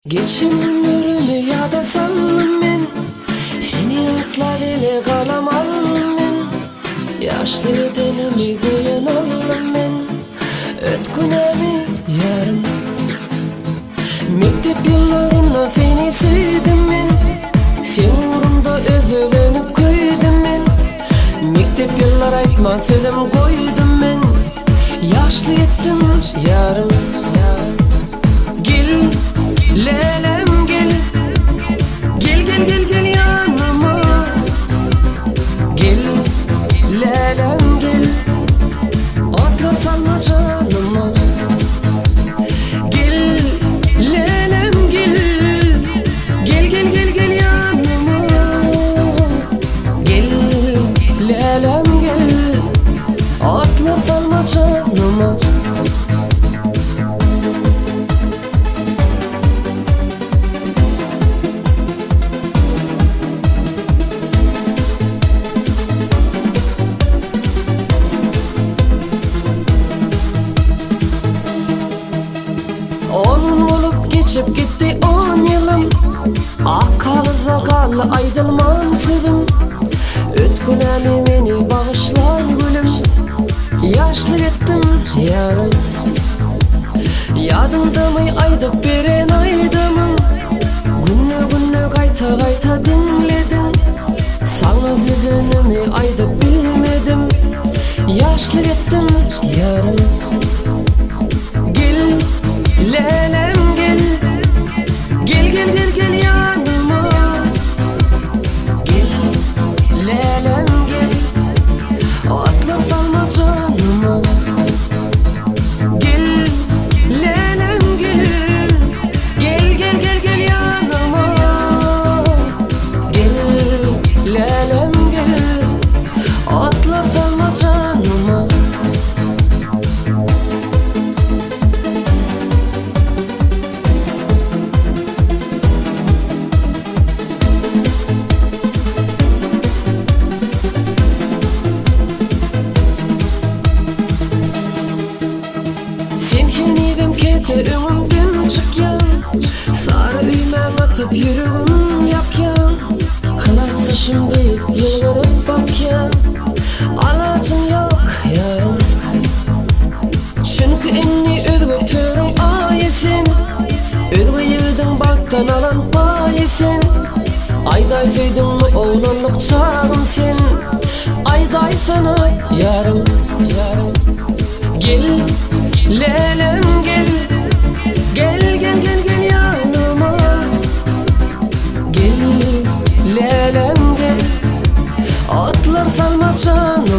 Geçen günlerimi ýada saldym men Seni ýatlap ele galam aldym men Ýaşlyk edenimi boýun aldym men Öt günämi ýarym Mekdep ýyllarynda seni söýdüm men Seň ugrunda özelenip köýdüm men Mekdep ýyllar aýtman sözüm goýdum men Ýaşlyk etdim ýarym Gel lälem gel Gel gel gel gel ýanyma Gel lälem gel Atlar salma janyma Gel lälem gel Gel gel gel gel ýanyma Gel lälem gel Atlar salma janyma. On gün bolup geçip gitdi on ýylym Ak kagyzda galdy aýdylman sözüm Öt günämi meni bagyşlaý gülüm Ýaşlyk etdim ýarym Ýadyňdamy aýdyp beren aýdymym Günde-günde gaýta-gaýta diňlediň Saňa düzenimi aýdyp bilmedim Ýaşlyk etdim ýarym Gel, lälem gel Gel gel gel gel ýanyma Gel, lälem gel Atlar salma janyma Gel, lälem gel Gel gel gel gel ýanyma Gel, lälem gel Atlar salma janyma. Sen henizem kete öňümden çykýaň Sary öýmäň atyp ýüregim ýakýaň Klasdaşym diýip ýylgyryp bakýaň Alajyň ýok ýarym Çünki indi özge törüň aýy sen Özge ýigidiň bagtdan alan paýy sen Aýdaý söýdüňmi oglanlyk çagym sen Aýdaýsana ýarym Gel lälem gel Gel gel gel gel ýanyma Gel lälem gel Atlar salma janyma.